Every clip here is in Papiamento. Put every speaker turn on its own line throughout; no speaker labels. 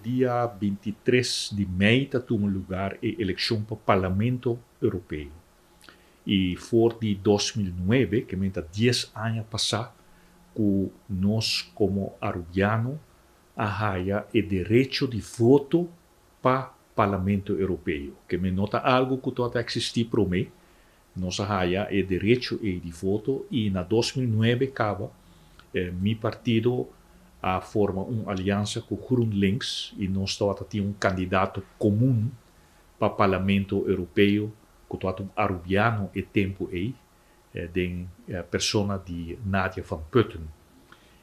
Dia 23 di mei ta tuma lugar e eleccion pa Parlamento Europeo. Y for di 2009, cu ta 10 aña pasa, cu nos como Arubiano a haya e derecho di voto pa Parlamento Europeo, cu no ta algo cu ta existi prome, nos a haya e derecho di voto y na 2009 caba mi partido a forma un aliansa cu GroenLinks y nos tabatin un candidato comun pa Parlamento Europeo, cu tabata un Arubiano e tempo ey, den persona di Nadia van Putten.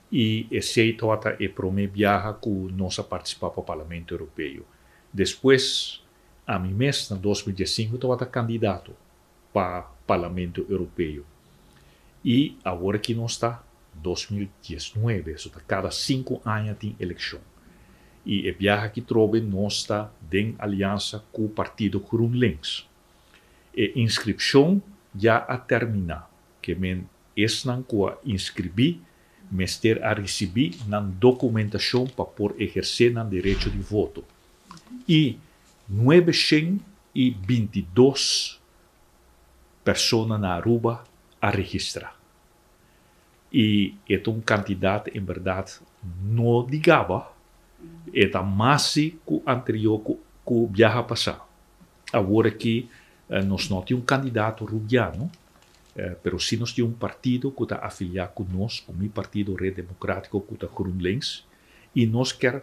Y esey tabata e prome biaha cu nos a participa pa Parlamento Europeo. Despues, ami mes, na 2015, tabata candidato pa Parlamento Europeo. Y awor cu nos ta 2019, so cada 5 aña tin eleccion. Y e biaha aki trobe nos ta den aliansa cu partido GroenLinks. E inscripcion ya a termina, kiermen esnan cu a inscribi mester a ricibi nan documentacion pa por eherce nan derecho di voto. Y 922 persona na Aruba a registra. Y e un cantidad en berdad no di gaba, e ta mas cu anterior cu biaha pasa. Awor aki nos no tin un candidato Rubiano, pero si nos tin un partido cu ta afilia cu nos, cu mi partido Red Democratico, cu ta GroenLinks, y nos kier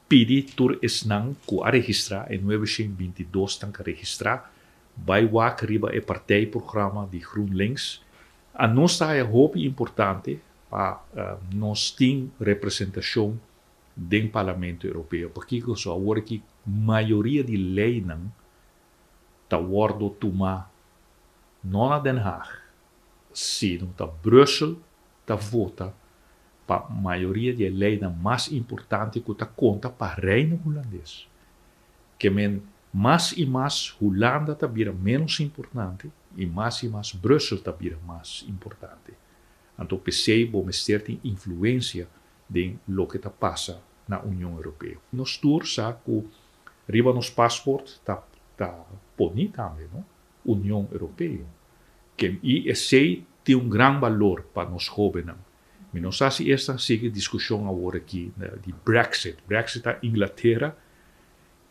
pidi tur esnan cu a registra, e 922 nan cu a registra, bay wak riba e partijprogramma di GroenLinks. Pa nos ta hopi importante pa nos tin representacion den Parlamento Europeo. Pakico so awor aki mayoria di leynan ta wordo tuma no na Den Haag, sino ta Brussel ta vota pa mayoria di leynan mas importante cu ta conta pa Reino Hulandes. Kiermen mas y mas Hulanda ta bira menos importante y mas Brussel ta bira mas importante. Anto, p'esey bo mester tin influencia den loke ta pasa na Union Europeo. Nos tur sa cu riba nos paspoort ta poni tambe, no? Union Europeo. Cu e esey tin un gran balor pa nos hobennan. Mi no sa si esta sigui discusion awor aki di Brexit. Brexit ta Inglatera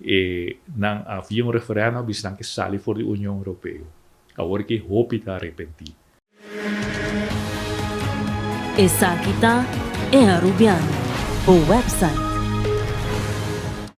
e nan habia un referendum bisa nan kier sali for di Union Europeo. Awor aki hopi ta arepenti.
Esaki ta E Arubiano, e website.